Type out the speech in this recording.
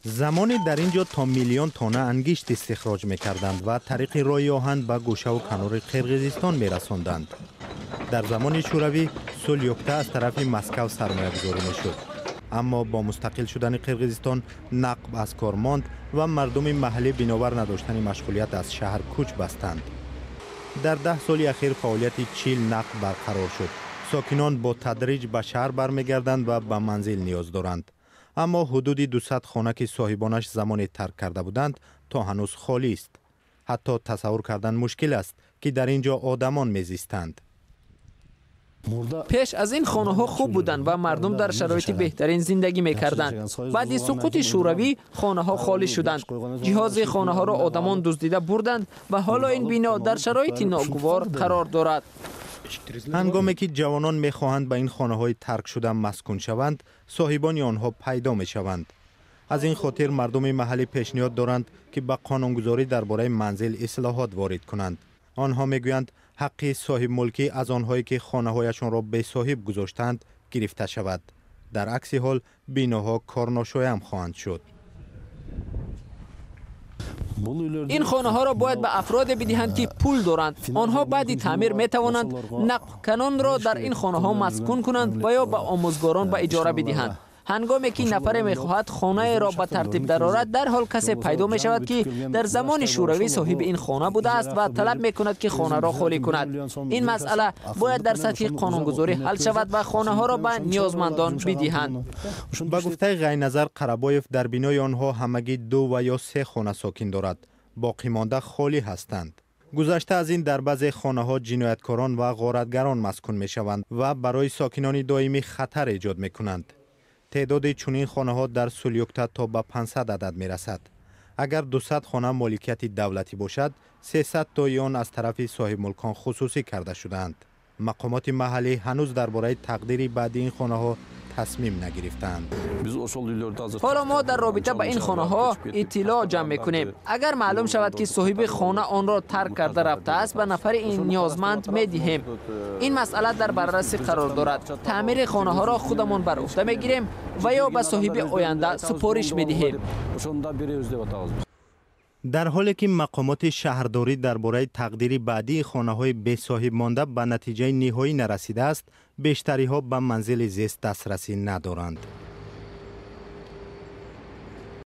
Замоне дар ин ҷо то миллион тонна ангишт истихроҷ мекарданд ва тариқи роҳи оҳан ба гӯшаву канори Қирғизистон мерасонданд. Дар замони Шӯравӣ Сулюкта аз тарафи Москав сармоягузорӣ мешуд, аммо бо мустақил шудани Қирғизистон нақб аз кор монд ва мардуми маҳаллӣ бинобар надоштани машғулият аз шаҳр кӯч бастанд. Дар 10 соли ахир фаъолияти 40 нақб барқарор шуд. Сокинон бо тадриҷ ба шаҳр бармегарданд ва ба манзил ниёз доранд, аммо ҳудуди 200 хона, ки соҳибонаш замоне тарк карда буданд, то ҳанӯз холист. Ҳатто тасаввур кардан мушкил аст, ки дар ин ҷо одамон мезистанд. Пеш аз ин хонаҳо хуб буданд ва мардум дар шароити беҳтарин зиндагӣ мекарданд. Баъди суқути Шӯравӣ хонаҳо холӣ шуданд, ҷиҳози хонаҳоро одамон дуздида бурданд ва ҳоло ин бино дар шароити ногувор қарор дорад. Ҳангоме ки ҷавонон мехоҳанд ба ин хонаҳои таркшуда маскун шаванд, соҳибони онҳо пайдо мешаванд. Аз ин хотир мардуми маҳаллӣ пешниҳод доранд, ки ба қонунгузорӣ дар бораи манзил ислоҳот ворид кунанд. Онҳо мегӯянд, ҳаққи соҳибмулкӣ аз онҳое, ки хонаҳояшонро бесоҳиб гузоштаанд, гирифта шавад. Дар акси ҳол биноҳо корношоям хоҳанд шуд. Ин хонаҳоро бояд ба афроде бидиҳанд, ки пул доранд. Онҳо баъди таъмир метавонанд нақбканонро дар ин хонаҳо маскун кунанд ва ё ба омӯзгорон ба иҷора бидиҳанд. Ҳангоме ки нафаре мехоҳад хонаеро ба тартиб дарорад, дарҳол касе пайдо мешавад, ки дар замони Шӯравӣ соҳиби ин хона будааст ва талаб мекунад, ки хонаро холӣ кунад. Ин масъала бояд дар сатҳи қонунгузорӣ ҳал шавад ва хонаҳоро ба ниёзмандон бидиҳанд. Ба гуфтаи Ғайназар Қарабоев, дар бинои онҳо ҳамагӣ ду ва ё се хона сокин дорад, боқимонда холӣ ҳастанд. Гузашта аз ин, дар баъзе хонаҳо ҷинояткорон ва ғоратгарон маскун мешаванд ва барои сокинони доимӣ хатар эҷод мекунанд. Теъдоди чунин хонаҳо дар Сулюкта то ба 500 адад мерасад. Агар 200 хона моликияти давлатӣ бошад, 300 тои он аз тарафи соҳибмулкон хусусӣ карда шудаанд. Мақомоти маҳаллӣ ҳанӯз дар бораи тақдири баъди ин хонаҳо тасмим нагирифтаанд. Ҳоло мо дар робита ба ин хонаҳо иттилоъ ҷамъ мекунем. Агар маълум шавад, ки соҳиби хона онро тарк карда рафтааст, ба нафари ин ниёзманд медиҳем. Ин масъала дар баррасӣ қарор дорад. Таъмири хонаҳоро худамон бар уҳда мегирем ва ё ба соҳиби оянда супориш медиҳем. Дар ҳоле ки мақомоти шаҳрдорӣ дар бораи тақдири баъдии хонаҳои бесоҳиб монда ба натиҷаи ниҳоӣ нарасидааст, бештариҳо ба манзили зист дастрасӣ надоранд.